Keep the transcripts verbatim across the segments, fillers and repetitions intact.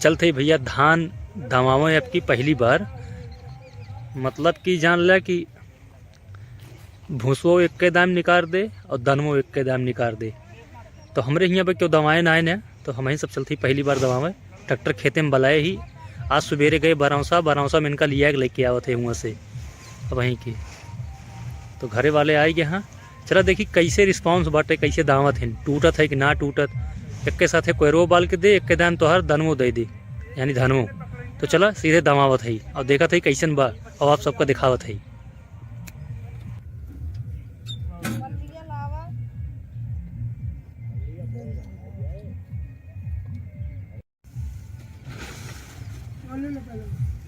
चलत ही भइया धान दवावे अब की पहली बार, मतलब कि जान ला कि भूसवो एक्के दाम निकार दे और दनवो एक्के दाम निकार दे। तो हमरे हियाँ पे क्यों दवाए ना आए न, तो हमहीं सब चलत ही पहली बार दवावे। ट्रैक्टर खेते में बलाए ही, आज सुबेरे गए बरौसा, बरौसा में इनका लिया के लेके आवत है हुआँ से। अब वहीं की तो घरे वाले आए गए हाँ। चला देखी कैसे रिस्पॉन्स बाटे, कैसे दावत हैं, टूटत है कि ना टूटत। एक्के साथे कोयरो बाल के दे, एक्के दाम तोहर दनवो दे दे, यानी धनवो। तो चला सीधे दवावत है और देखत है कैसन बा, और आप सबका दिखावत है।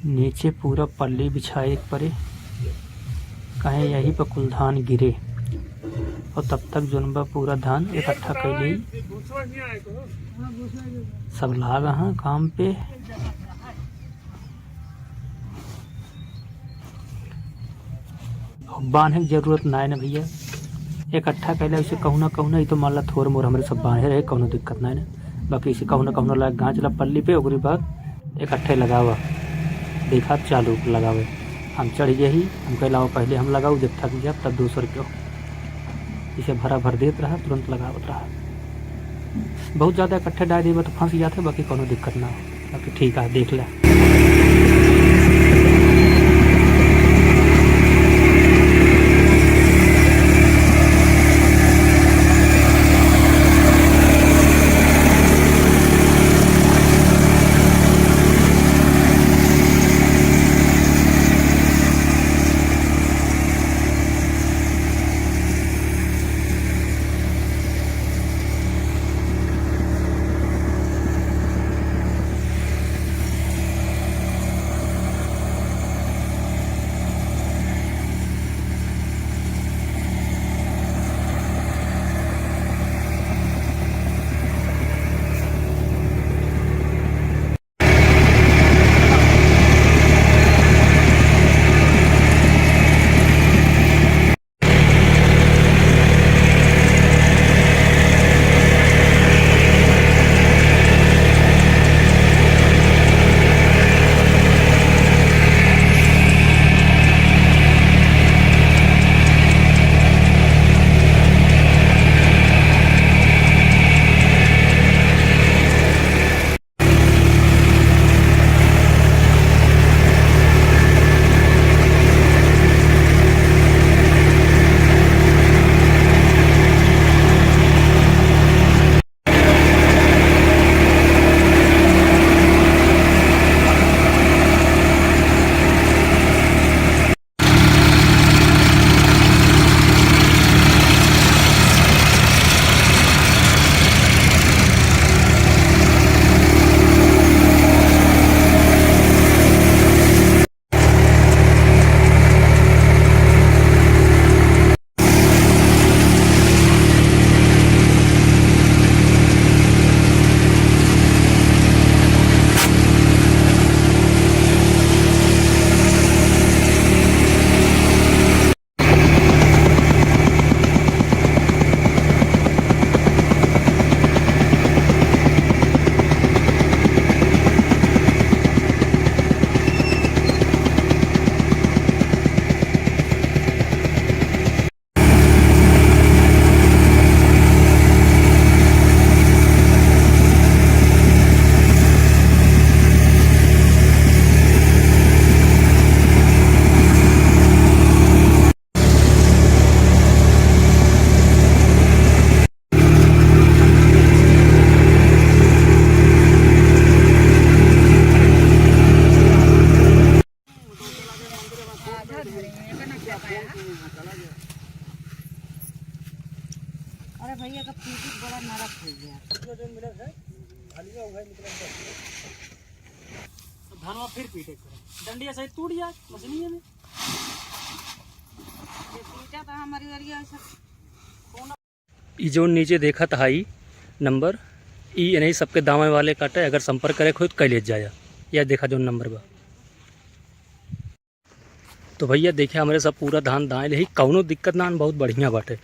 नीचे पूरा पल्ली बिछाए के परे, काहे यही पर कुल धान गिरे और तब तक जोन बा पूरा धान इकट्ठा कर ली। सब लाग हाँ काम पे। बान्हे के जरूरत नाय न भइया, इकट्ठा कैला से कहूँ ना कहूँ ना, ई तो मान ला थोर मोर हमरे सब बान्हे रहे, कौनो दिक्कत नाय न। बाकी इसे कहूँ ना कहूँ ना लाग गाँच ला पल्ली पे, ओकरी बाद इकट्ठे लगावा, देखा चालू लगावे। हम चढ़ गए ही, हम कहला पहले हम लगाऊ, जब थक जाब तब दूसर के। इसे भरा भर देत रहा, तुरंत लगावत रहा। बहुत ज़्यादा इकट्ठे डाल देबा तो फंस जात है, बाकी कौनो दिक्कत ना हो। बाकी ठीक है, देख ले। अरे भैया का पीठी बड़ा नरक हो गया। धनवा फिर पीटे करे। डंडिया सहित टूट जाए, मशीनिये में। ये पीटा तो हमारी ओरिया ऐसा। ई जोन नीचे देखत हई नंबर, ई एनही सबके दावे वाले काटे, अगर संपर्क करे के होई तो कइ लेत जाया। या देखा जोन नंबर बा। तो भैया देखिए, हमरे सब पूरा धान दाए लेही, कौनो दिक्कत ना, बहुत बढ़िया बाटे।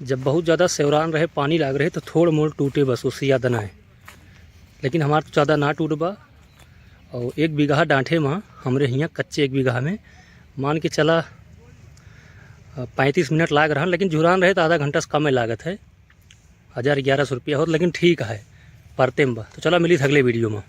जब बहुत ज़्यादा सेवरान रहे, पानी लाग रहे, तो थोड़ मोड़ टूटे बस, उससे ज़्यादा ना है। लेकिन हमार तो ज़्यादा ना टूट बा, और एक बीघा डांठे में हमरे हियाँ कच्चे एक बीघा में मान के चला, अ, पैंतीस मिनट लाग रहन, लेकिन झुरान रहे तो आधा घंटा से कम में लागत है। हजार ग्यारह सौ रुपया होत, लेकिन ठीक है, परते में बा। तो चला मिली अगले वीडियो में।